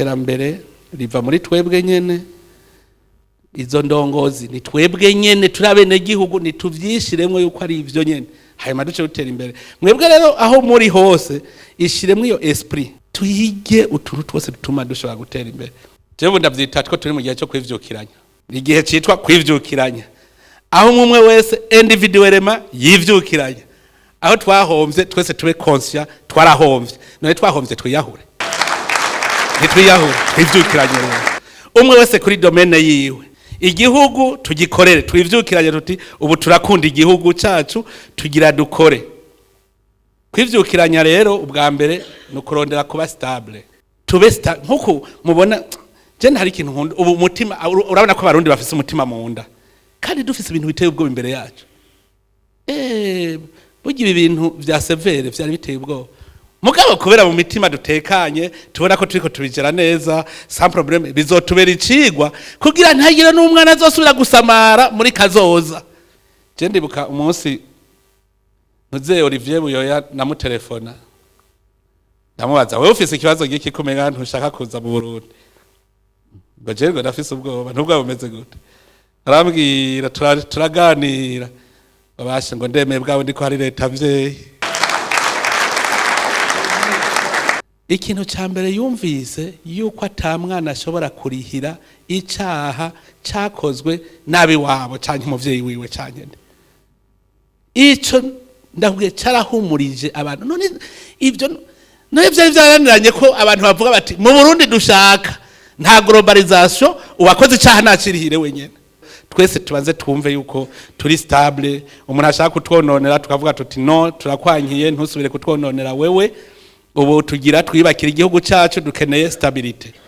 Iterambere riva muri twebwe nyene. Izo ndongozi ni twebwe nyene, turi abenegihugu, nituvyishiremwo yuko ari ivyo nyene, hanyuma duce dutera imbere. Mwebwe rero aho muri hose, ishiremwo iyo esprit, tuyige utuntu twose dutuma dushobora gutera imbere. Jewe ndavyita two turi mu gihe cyo kwivyukiranya, igihe citwa kwivyukiranya, aho umwe wese individuellement yivyukiranya. Aho twahomvye, twese tube conscient twarahomvye. None twahomvye, twiyahure? Ntitwiyahure, twivyukiranye rero, umwe wese kuri domaine yiwe. Igihugu tugikorere, twivyukiranye tuti ubu turakunda igihugu cacu, tugira dukore. Kwivyukiranya rero, ubwa mbere ni ukurondera kuba stable, tube nkuko mubona. Je hari ikintu nkunda ubu, umutima. Urabona ko Abarundi bafise umutima mu nda, kandi dufise ibintu biteye ubwoba imbere yacu. Burya ibi bintu vya CVR vyari biteye ubwoba, mugabo kubera mu mitima dutekanye, tubona ko turiko tubigera neza sans problème. Bizotubera icigwa kugira ntihagire n'umwana azosubira gusamara muri kazoza. Je ndibuka umunsi ntuze Olivier Buyoya, namutelefona ndamubaza: "Wewe ufise ikibazo giki kumenga ntushaka kuza mu Burundi?" Ngo: "Jewe ngo ndafise ubwoba." "Ntubwoba bumeze gute?" Arambwira, turaganira. Babashe ngo: "Ndemeye bwabo ndiko hari leta mvyeyi." Ikintu ca mbere yumvise yuko ata mwana ashobora kurihira icaha cakozwe nabi wabo canke umuvyeyi wiwe canke nde. Ico ndakubwiye carahumurije abantu. None ivyo none vyari vyaraniranye ko abantu bavuga bati mu Burundi dushaka nta globalisation, uwakoze icaha nacirihire wenyene. Twese tubanze twumve yuko turi stable. Umuntu ashaka kutwononera, tukavuga tuti: "No, turakwankiye, ntusubire kutwononera wewe." Ubu tugira twiyubakira igihugu cyacu, dukeneye stabilité.